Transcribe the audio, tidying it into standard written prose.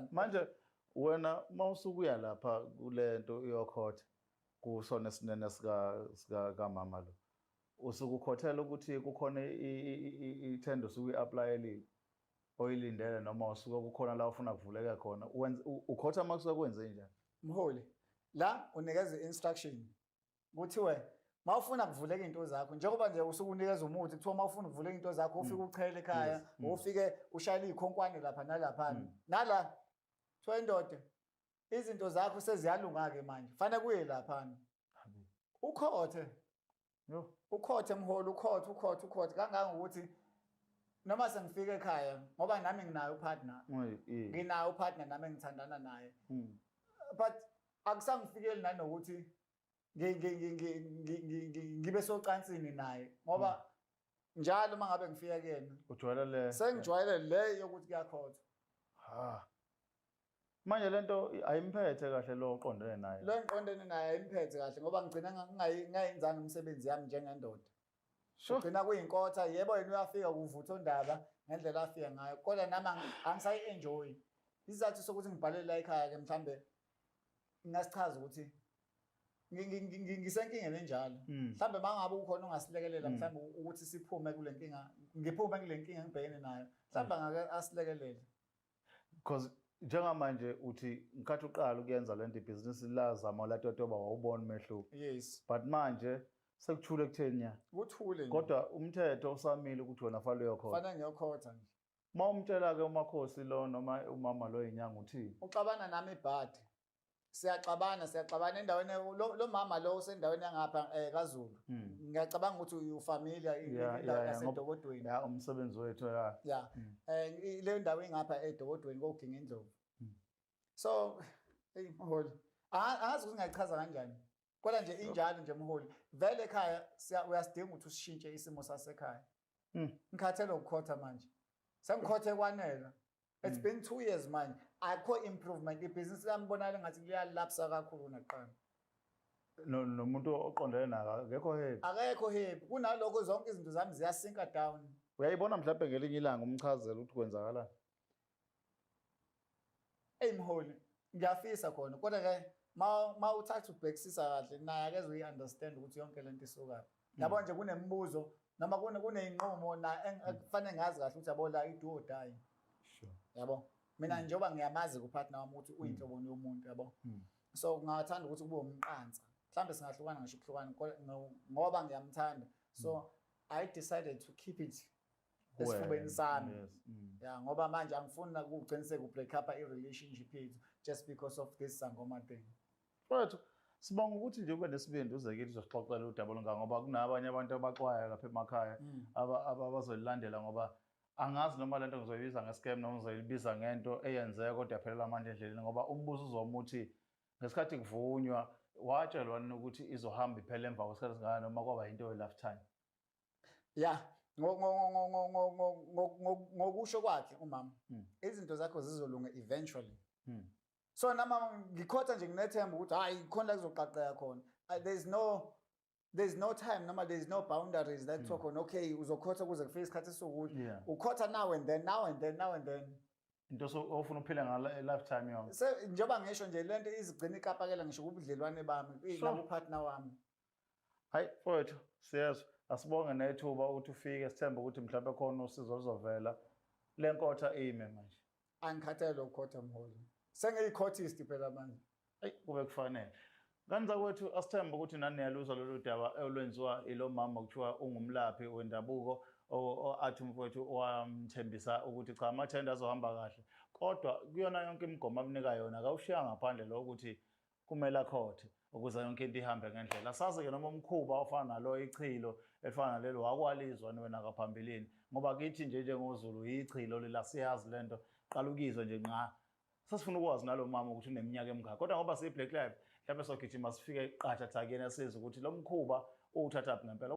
Understand? Manje wena uma usuke uya lapha kule nto uyokhotha kusona esinene sika kamama lo, usuke ukhothela ukuthi kukhona ithenda usuke uyi-applyelile oyilindele, noma usuke kukhona la ufuna kuvuleke khona? Ukhotha uma kusuke kwenze njani? Mholi, la unikeza i-instruction, kuthiwe mawufuna kuvuleka into zakho, njengoba nje usuke unikeza umuthi, kuthiwa mawufuna kuvuleka into zakho ufike uchele ekhaya, ufike ushayele iy'khonkwane lapha nalaphana. Nala kuthiwa, indoda, izinto zakho seziyalunga-ke manje, fanele kuye laphana ukhothe. Yo. Ukhothe, mholi, ukhothe, ukhothe, ukhothe kangangokuthi noma sengifika ekhaya, ngoba nami nginayo upartner, nginayo upartner nami engithandana naye, but akusangifikeli nanokuthi ngibe socansini naye, ngoba njalo uma ngabe ngifika kuyena Ujwayele le. Sengijwayele le yokuthi kuyakhothwa. Ha. Manje lento ayimphethe kahle lo oqondene naye? Lo engiqondene naye ayimphethe kahle, ngoba ngigcina ngingayenzanga imisebenzi yami njengendoda. Kugcina kuyinkotha. Yebo, yena uyafika kuvutha ondaba ngendlela afika ngayo, kodwa nami angisayi-enjoy. Isizathu sokuthi ngibhalele la ekhaya-ke mhlambe ngingasichaza ukuthi ngisenkingeni enjalo. Mhlambe uma ngabe ukhona ongasilekelela, mhlambe ukuthi siphume kule nkinga, ngiphume kule nkinga engibhekene nayo, mhlambe angake asilekelele. Because njengamanje uthi ngikhathi uqala ukuyenza lento, ibhizinisi lazama latotoba, wawubona umehluko. Yes. But manje sekuthule kutheni ya? Kuthule nje. Kodwa umthetho usamile ukuthi wena fanele uyokhona. Fanele ngiyokhotha nje. Uma umtshela-ke umakhosi lo noma umama lo inyanga, uthini? Uxabana nami ibhadi, siyaxabana, siyaxabana endaweni. Lo mama lo usendaweni yangapha kaZulu. Ngiyacabanga ukuthi ufamiliar indawo yaseDokodweni. Ya, umsebenzi wethu, ya. Ya, leyo ndawo ingapha eDokodweni koGingindlovu. So hey mholi, angazi ukuthi ngingayichaza kanjani, kodwa nje injalo nje, mholi. Vele ekhaya uyasidinga ukuthi usishintshe isimo sasekhaya. Ngikhathele ukukhotha manje, sengikhothe kwanela. It's been 2 years manje, akho improvement. Ibhizinisi lami bonakala ngathi liyalapsa kakhulu kunakuqala. Nomuntu oqondene naye akekho happy? Akekho happy, kunalokho zonke izinto zami ziyasinka down. Uyayibona mhlawumbe ngelinye ilanga umchazele ukuthi kwenzakalani? Eyi mholi, ngiyafisa khona, kodwa-ke ma uthatha ubhekisisa kahle naye akeze uyi-understand ukuthi yonke lento isukaphi. Yabo nje kunemibuzo noma kuney'nqumo na kufanele ngazi kahle ukuthi, yabo, la i-do or die. Yabo, mina njengoba ngiyamazi kupartner wami ukuthi uyinhloboni yomuntu, yabo. So ngingathanda ukuthi kube umqansa, mhlawumbe singahlukana ngisho ukuhlukana, ngoba ngiyamthanda. So I decided to keep it esifubeni sami. Ya, ngoba manje angifuni ukugcina seku-break up i-relationship yethu just because of this sangoma thing. Mfowethu, sibonga ukuthi nje ube nesibindi uze kithi uzosixoxela udaba olungaka, ngoba kunabanye abantu abaxwayo lapha emakhaya abazolilandela, ngoba angazi noma lento ngizoyibiza nge-scam noma ngizoyibiza ngento eyenzeka kodwa yaphelela amandla endleleni, ngoba umbuzo uzoma uthi ngesikhathi kuvunywa watshelwa nini ukuthi izohamba iphele emva kwesikhathi esingaka, noma kwaba yinto ye-lifetime? Ya, ngokusho kwakhe umama, izinto zakho zizolunga eventually. So nama ngikhotha nje nginethemba ukuthi hayi, khona la kuzoqaqeka khona. There's no time noma there's no boundaries la kuthiwa khona, okay, uzokhotha kuze kufike isikhathi esiwukuthi. Ukhotha now and then, now and then, now and then. Into ofuna uphile ngala lifetime yonke. Se njengoba ngisho nje, lento izigcina ikapakela ngisho kubudlelwane bami nakupartner wami. Hayi mfowethu, siyezwa. Asibonge nethuba ukuthi ufike, sithembe ukuthi mhlawumbe khona usizo oluzovela. Le nkotha ime manje. Angikhathalele ukukhotha, mholi, sengiyikhothist phela manje. Eyi, kube kufanele. Kanza kwethu, asithembe ukuthi nani niyaluzwa lolu daba olwenziwa ilo mama kuthiwa ungumlaphi wendabuko, athi umfowethu wamthembisa ukuthi cha, amathenda azohamba kahle. Kodwa kuyona yonke imigomo amnika yona akawushiya ngaphandle lo ukuthi kumele akhothe ukuze yonke into ihambe ngendlela. Asazi-ke noma umkhuba ofana nalo, ichilo elifana nalelo, wakwalizwa wena ngaphambilini, ngoba kithi nje njengoZulu yichilo lela, siyazi lento qala ukuyizwa nje nqa. Sasifuna ukwazi nalo mama ukuthi uneminyaka emingaka, kodwa ngoba siyi-Black Life mhlawumbe sogijima sifike qatha thakuyena sizwe ukuthi lo mkhuba uwuthathaphi ngempela.